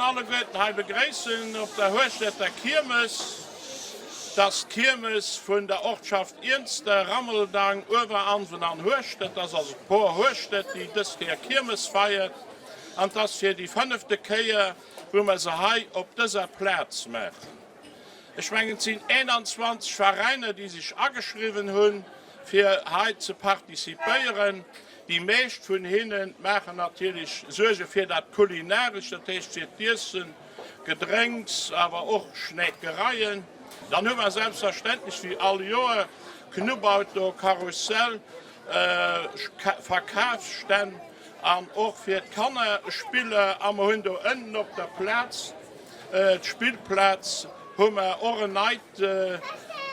alleguerten hei begréissen op der Hueschterter Kiermes. Et ass d'Kiermes vun der Ortschaft Iernster, Rammeldang, Ueweranwen an Hueschtert. Et ass also d'Por Hueschtert, déi dës Kéier Kiermes feiert. An et ass fir déi fënnefte Kéier, wou mer se hei op dëser Plaz maachen. Ech mengen, et sinn 21 Veräiner, déi sech ageschriwwen hunn, fir hei ze participéieren. Déi meescht vun hinne maachen natierlech, suerge fir dat Kulinarescht, dat heescht fir d'Iessen, Gedrénks, awer och Schnäckereien. Dann hu mer selbstverständlech wéi all Joer Knubbauto, Karussell, Verkafsstänn an och fir d'Kanner Spiller. A mer hunn do ënnen op der Plaz, D'Spillplaz hu mer och en neit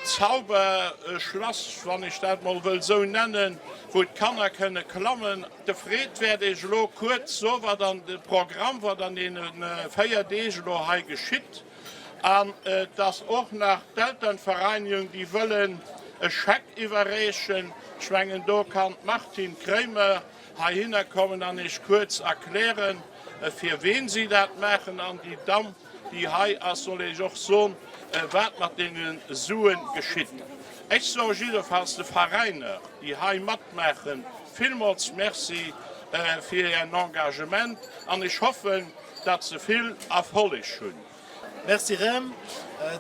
Zauberschlass, wann ech dat mol wëll esou nennen, wou d'Kanner kënne klammen. De Fred wäert Iech elo kuerz soen, wat an de Programm, wat an deene 4 Deeg elo hei geschitt. An et ass och nach d'Elternvereinigung, déi wëllen e Scheck iwwerreechen. Ech mengen, do kann d'Martine Kraemer heihinner kommen an Iech kuerz erklären, fir ween si dat maachen. An déi Damm, déi hei ass, soll Iech och soen, wat mat deene Sue geschitt. Ech soe jiddefalls de Veräiner, déi hei matmaachen, villmools Merci fir hiren Engagement an ech hoffen, datt se vill Erfolleg hunn. Merci Rem.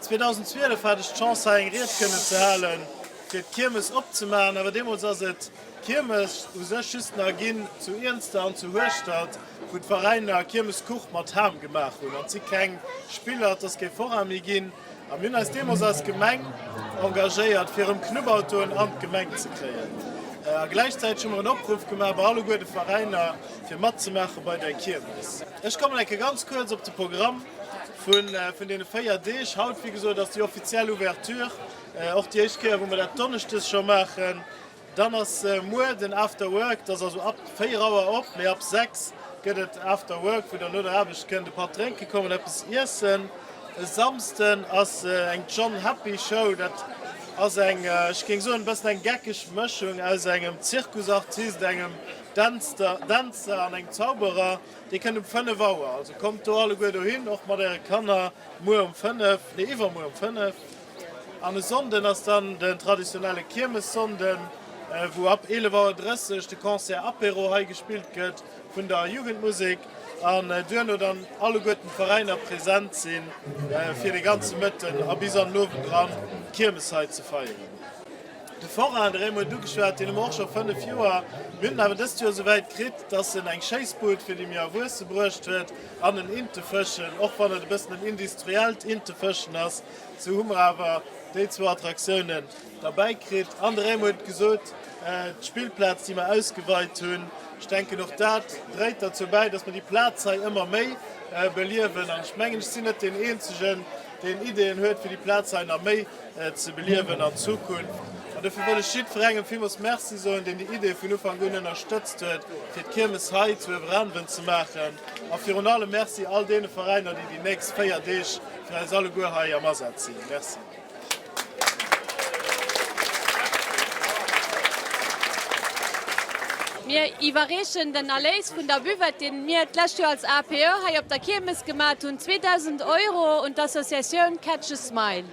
2012 hat ech d'Chance hei eng Ried kënnen ze halen fir d'Kiermes opzemaachen, awer deemools ass et d'Kiermes u sech just nach ginn zu Iernster an zu Hueschtert, wou d'Veräiner Kiermeskuch mat Ham gemaach hunn an et si keng Spiller, et ass kee Forain méi ginn. A mir hunn eis deemools als Gemeng engagéiert fir erëm Knubbautoen an d'Gemeng ze kréien. A gläichzäiteg hu mer en Opruff gemaach bei alleguer de Veräiner fir matzemaache bei der Kiermes. Ech kommen eng Kéier ganz kuerz op de Programm vun deene 4 Deeg. Haut, wéi gesot, ass déi offiziell Ouverture, och déi éischt Kéier, wou mer dat donneschdes scho maachen. Dann ass muer den After Work, dat ass also ab 4 Auer op, mee ab 6 gëtt et After Work, wou der no der Aarbecht kënnt e Patt drénke kommen, eppes iessen. E Samsden ass eng John Happy Show, dat ass eng, ech géing soen, e bëssen eng geckeg Mëschung aus engem Zirkusartist, engem Dänzer an engem Zauberer. Dee kënnt um 5 Auer, also kommt do alleguer dohin, och mat äre Kanner, muer um 5, nee iwwermuer um 5. An e Sonnden ass dann den traditionelle Kiermessonnden, wou ab 11 Auer 30 de Concert Apéro hei gespillt gëtt vun der Jugendmusek an duerno dann alleguerten d'Veräiner present sinn, fir de ganze Mëtten a bis an den Owend eran d'Kiermes hei ze feieren. De Forain, de Raymond huet ugeschwat, deen hu mer och scho 5 Joer. Mir hunn en awer dëst Joer esouwäit kritt, dass en eng Schéissbud fir déi méi Erwuesse bruecht huet an en Intefëschen. Och wann et e bëssen en industriellt Intefëschen ass, sou hu mer awer déi zwou Attraktiounen derbäi kritt. An de Raymond huet gesot, d'Spillplaz, déi mer ausgeweit hunn, ech denken och dat dréit derzou bäi, dass mer déi Plaz hei ëmmer méi beliewen. An ech mengen, ech sinn net deen Eenzegen, deen Ideeën huet, fir déi Plaz hei nach méi ze beliewen an Zukunft. An dofir wëll ech jiddwerengem villmools Merci soen, deen déi Idee vun Ufank un ënnerstëtzt huet, fir d'Kiermes hei zu Ueweranwen ze maachen. A virun allem Merci all deene Veräiner, déi déi nächst 4 Deeg fir eis alleguer hei am Asaz sinn. Merci. Mir iwwerreechen den Erléis vun der Buvette, deen mir d'lescht Joer als APE hei op der Kiermes gemat hunn, 2.000 Euro un d'Associatioun Catch a Smile.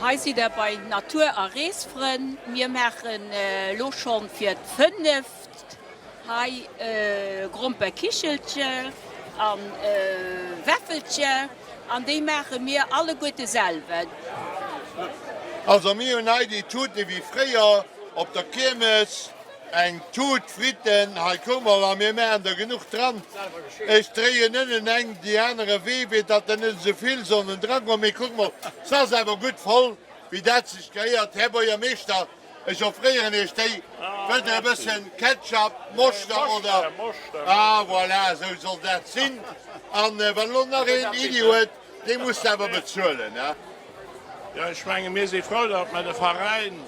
Hei sidd der bei Natur a Reesfrënn. Mir maachen elo schonn fir d'fënneft hei Gromperkichelche a Wäffelche an déi maache mir alleguerte selwer. Also mir hunn hei déi Tute wéi fréier op der Kiermes. Eng Tut Fritten, hei komm mol, a mir maachen der genuch dran. Ech dréien ënnen eng déi anere Wee, fir datt der net esou vill sollen drangoen. Mee kuck mol, se ass awer gutt voll, wéi dat sech gehéiert. Här Buergermeeschter, ech offréieren Iech déi. Wëllt Der e bëssen Ketchup, Moschter oder? Ah voilà, esou soll dat sinn. An wann elo nach een Iddi huet, Dee muss de awer bezuelen, ne? Jo, ech menge mir si frou, datt mer de Veräin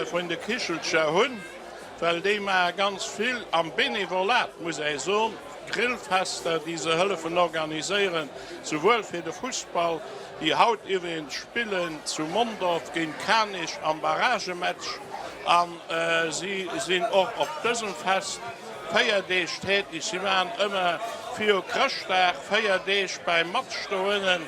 vun de Kichelcher hunn, well déi maache ganz vill am Benevolat, muss ee soen, Grillfester, déi se hëllefen organiséieren, souwuel fir de Fussball, déi haut iwwregens spillen zu Mondorf géint Kanech am Barragematch, a si sinn och op dësem Fest. 4 Deeg tätig. Si waren ëmmer viru Chrëschtdag 4 Deeg bäi Match dohunnen,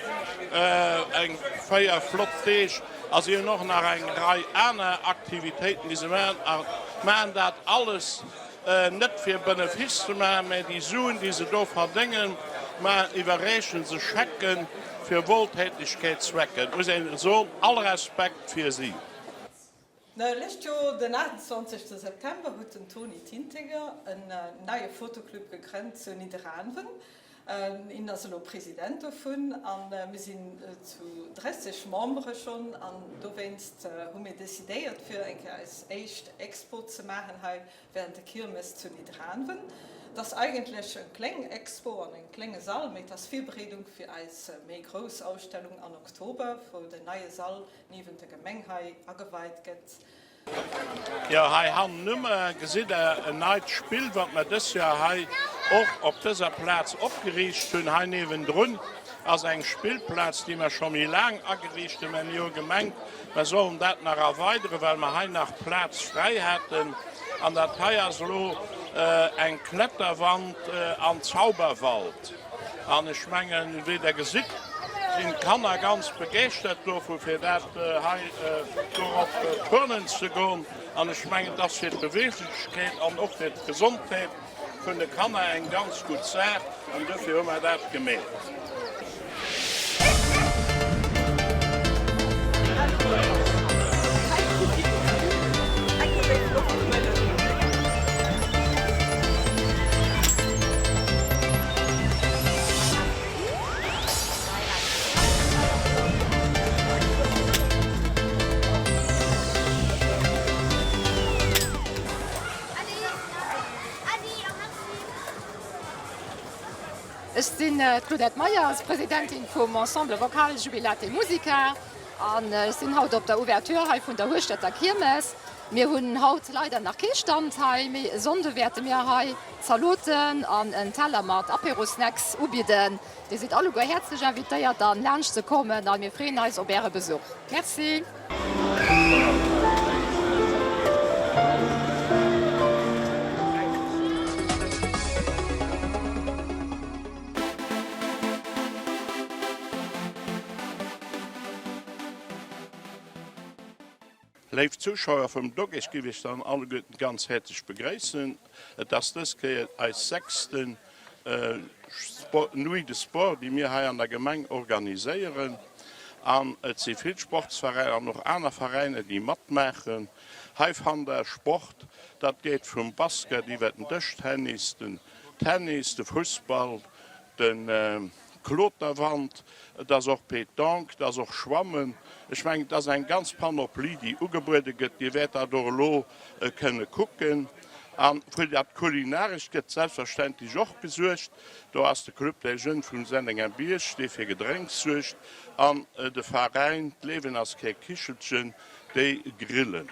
eng 4 flott Deeg. A si hunn och nach eng Rei aner Aktivitéiten, déi se maachen. A maachen dat alles net fir Benefice ze maachen, mä déi Suen, déi se do verdéngen, maachen, iwwerreeche se Schecken fir Wohltätigkeitszwecken. Et muss een soen, all Respekt fir si. Lescht Joer den 28 September huet den Tony Tintinger en neie Fotoclub gegrënnt zu Nidderaanwen. Hien ass elo President dovun a mir sinn zu 30 Membere schonn an dowéinst hu mir decidéiert fir eng Kéier eis éischt Expo ze maachen hei während der Kiermes zu Nidderaanwen. Et ass eigentlech eng kléng Expo an engem klénge Sall, mee et ass Virbereedung fir eis méi grouss Ausstellung an Oktober, wou den neie Sall niewent der Gemeng hei ageweit gëtt. Jo, hei hannennummer gesitt der en neit Spill, wat mer dës Joer hei och op dëser Plaz opgeriicht hunn. Hei niewendrun ass eng Spillplaz, déi mer scho méi laang ageriicht hunn, mä mir hu gemengt, mer sollen dat nach erweideren, well mer hei nach Plaz fräi haten. An dat hei ass elo eng Kletterwand an Zauberwald. An ech mengen, wéi Der gesitt, sinn d'Kanner ganz begeeschtert dovu fir dat hei dorop turnen ze goen. An ech mengen, et ass fir d'Beweeglechkeet an och fir d'Gesondheet vun de Kanner eng ganz gutt Saach an dofir hu mer dat gemeet. Ech sinn d'Claudette Meyers, Presidentin vum Ensemble Vocal Jubilate Musica an ech sinn haut op der Ouverture hei vun der Hueschterter Kiermes. Mir hunn haut leider nach kee Stand hei, mee e Sonnde wäerte mir hei Zaloten an en Teller mat Apérosnacks ubidden. Dir sidd alleguer häerzlech invitéiert dann laanscht ze kommen a mir freeën eis op äre Besuch. Merci. Léif Zuschauer vum Doc, ech giff iech dann alleguerten ganz häerzlech begréissen. Et ass dës Kéier eis sechsten Nuit de Sport, déi mir hei an der Gemeng organiséieren. An et si vill Sportsveräiner an och aner Veräiner, déi matmaachen. Hei fannt der Sport, dat geet vum Basket iwwer den Dëschtennis, den Tennis, de Fussball, den. Kloterwand, et ass och Pétanque, et ass och Schwammen. Ech mengen, et ass eng ganz Panoplie, déi ugebuede gëtt. Dir wäert dat och elo kënne kucken. A fir dat Kulinarescht gëtt selbstverständlech och gesuergt. Do ass de Club des Jeunes vum Sennengerbierg, dee fir Gedrénks suergt, an de Veräin D'Liewen ass kee Kichelchen, déi grillen.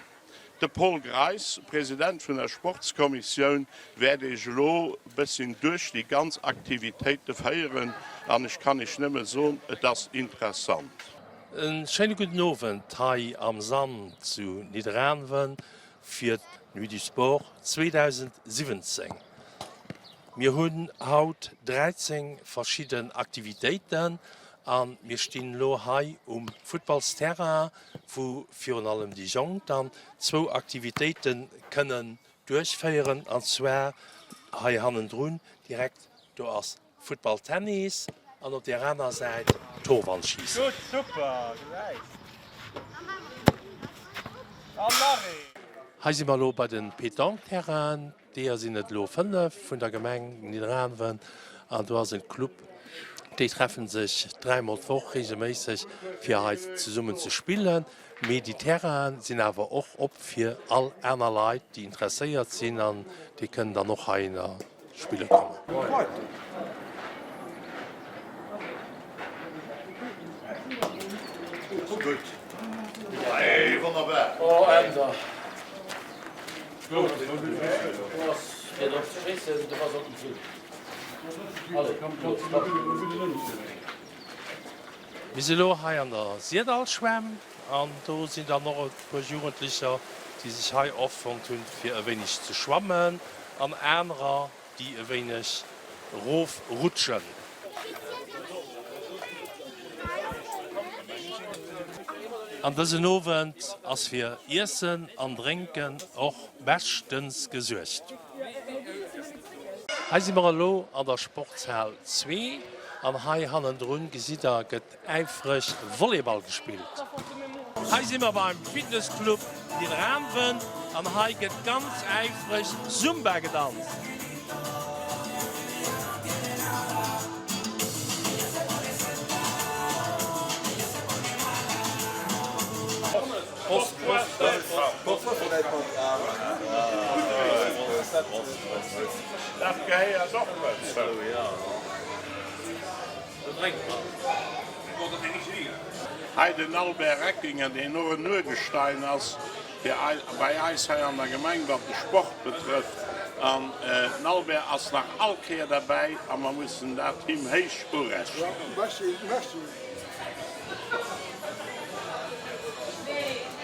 De Paul Greis, President vun der Sportskommissioun, wäert Iech elo bësschen duerch déi ganz Aktivitéite féieren an ech kann Iech nëmme soen, et ass interessant. E schéine gudden Owend hei am Sand zu Nidderaanwen fir d'Nuit du Sport 2017. Mir hunn haut 13 verschidden Aktivitéiten. A mir stinn elo hei um Futtballsterrain, wou virun allem déi Jonk dann zwou Aktivitéite kënnen duerchféieren, an zwar hei hannendrun direkt, do ass Futtball, Tennis an op där aner Säit Torwandschiessen. Hei si mer elo bei de Pétanque-Terrainen. Deeër sinn et elo 5 vun der Gemeng Nidderaanwen an do ass en Club, déi treffen sech dräimol d'Woch regelméisseg fir hei zesummen ze spillen. Mee déi Terrainen sinn awer och op fir all aner Leit déi interesséiert sinn an déi kënnen dann och heihinner spille kommen. Mir si lo hei an der Syrdallschwämm an do sinn dann och e puer Jugendlecher, déi sech hei offonnt hunn, fir e wéineg ze schwammen an anerer, déi e wéineg erof rutschen. An dësen Owend ass fir Iessen an Drénken och beschtens gesuergt. Hei si mer elo an der Sportshal 2 an hei hannendrun gesitt der gëtt äifreg Volleyball gespillt. Hei si mer beim Fitnessclub Nidderaanwen an hei gëtt ganz äifreg Zumba gedanzt. Dat gehéiert och dozou. Hei den Albert Reckinger, deen och en Urgestein ass fir bei eis hei an der Gemeng, wat de Sport betrëfft. An den Albert ass nach all Kéier derbäi a mer mussen dat him héich urechnen.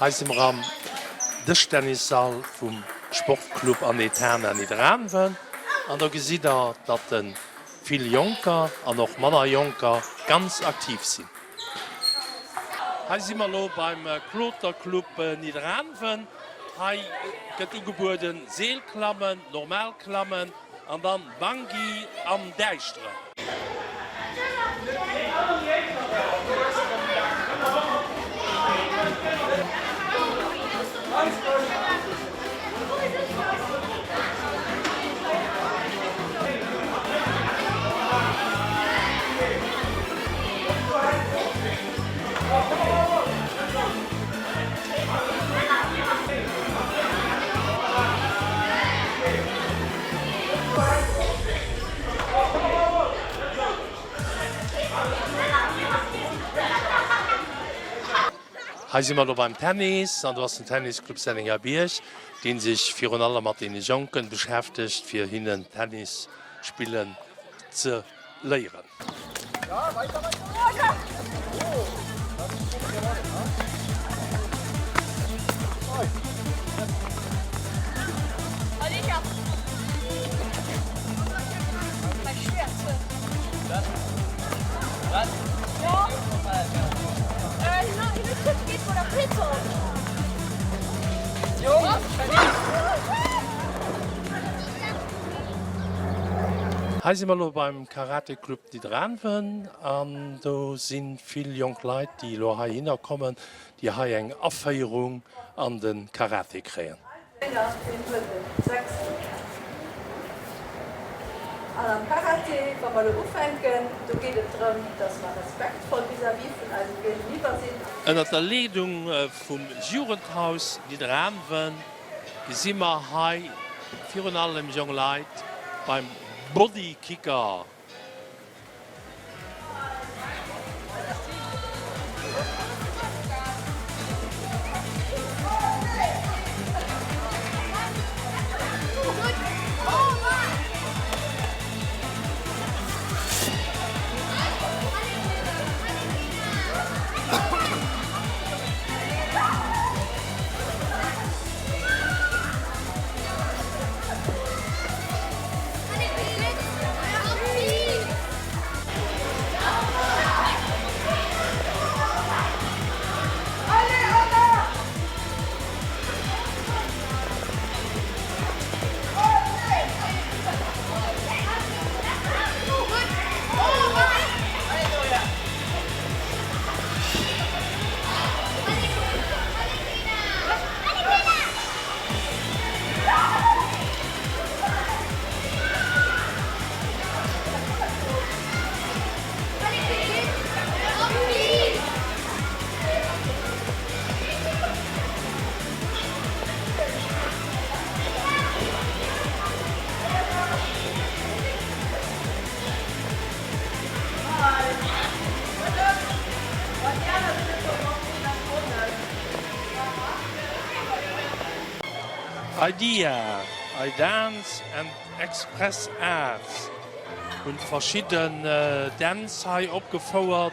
Hei si mer am Dëschtennissall vum Sportclub Anetana Nidderaanwen an do gesitt der, datt de Vill Jonker an och manner Jonker ganz aktiv sinn. Hei si mer elo beim Kloterclub Nidderaanwen. Hei gëtt ugebueden Seelklammen, normal Klammen an dann Bungee am Däischteren. Hei si mer elo beim Tennis an do ass den Tennisclub Sennengerbierg, dee sech virun allem mat deene Jonken beschäftegt, fir hinnen Tennis spillen ze léieren. Hei si mer elo beim Karate Club Nidderaanwen an do si vill jonk Leit, déi elo heihinner kommen, déi hei eng Aféierung an de Karate kréien. Trainer, deen huet en sechsten Kaf. An am Karate, wa mer elo ufänken, do geet et drëm, dass mer respektvoll vis-à-vis vun eisem Géigeniwwer sinn. Ënnert der Leedung vum Jugendhaus Nidderaanwen gesi mer hei virun allem jong Leit beim Bodykicker. Idea, iDance and Express Arts hunn verschidden Dänz hei opgefouert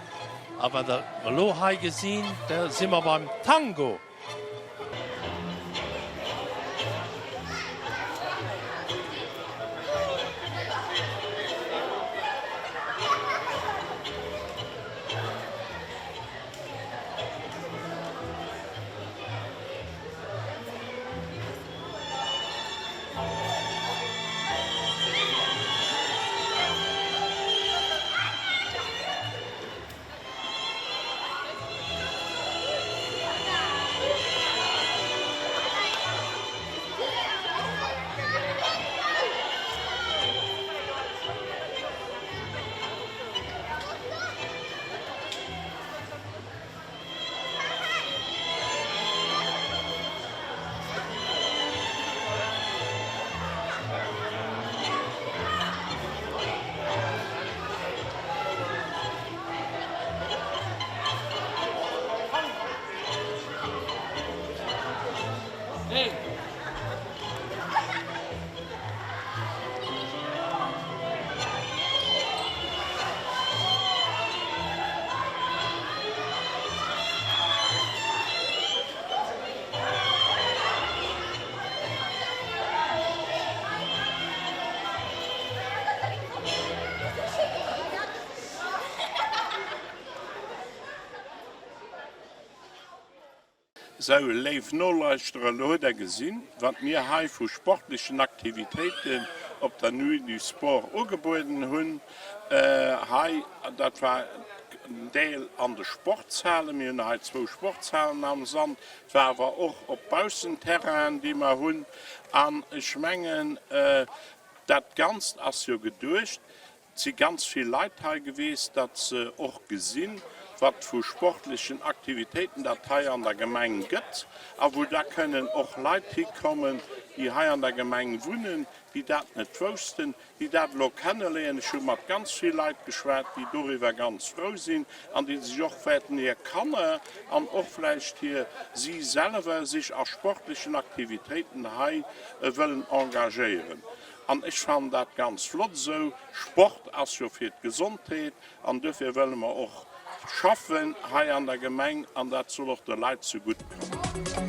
a wat der elo hei gesinn, da si mer beim Tango. Sou, léif Nolauschterer, elo hutt Der gesinn, wat mir hei vu sportlechen Aktivitéiten op der Nuit du Sport ugebueden hunn. Hei, dat war en Deel an de Sportshalen. Mir hunn hei zwou Sportshalen am Sand. Et war awer och op Baussenterrainen, déi mer hunn. An ech mengen, dat Ganzt ass jo geduecht, Et si ganz vill Leit hei geweest, datt se och gesinn, wat vu sportlechen Aktivitéiten dat hei an der Gemeng gëtt a wou da kënnen och Leit hikommen, déi hei an der Gemeng wunnen, déi dat net woussten, déi dat elo kenneléieren. Ech hu mat ganz vill Leit geschwat, déi doriwwer ganz frou sinn an déi sech och wäerten hir Kanner an och vläicht hir si selwer sech a sportlechen Aktivitéiten hei wëllen engagéieren. An ech fannen dat ganz flott esou. Sport ass jo fir d'Gesondheet an duerfir wëlle mer och schaffen hei an der Gemeng an dat soll och de Leit zegutt kommen.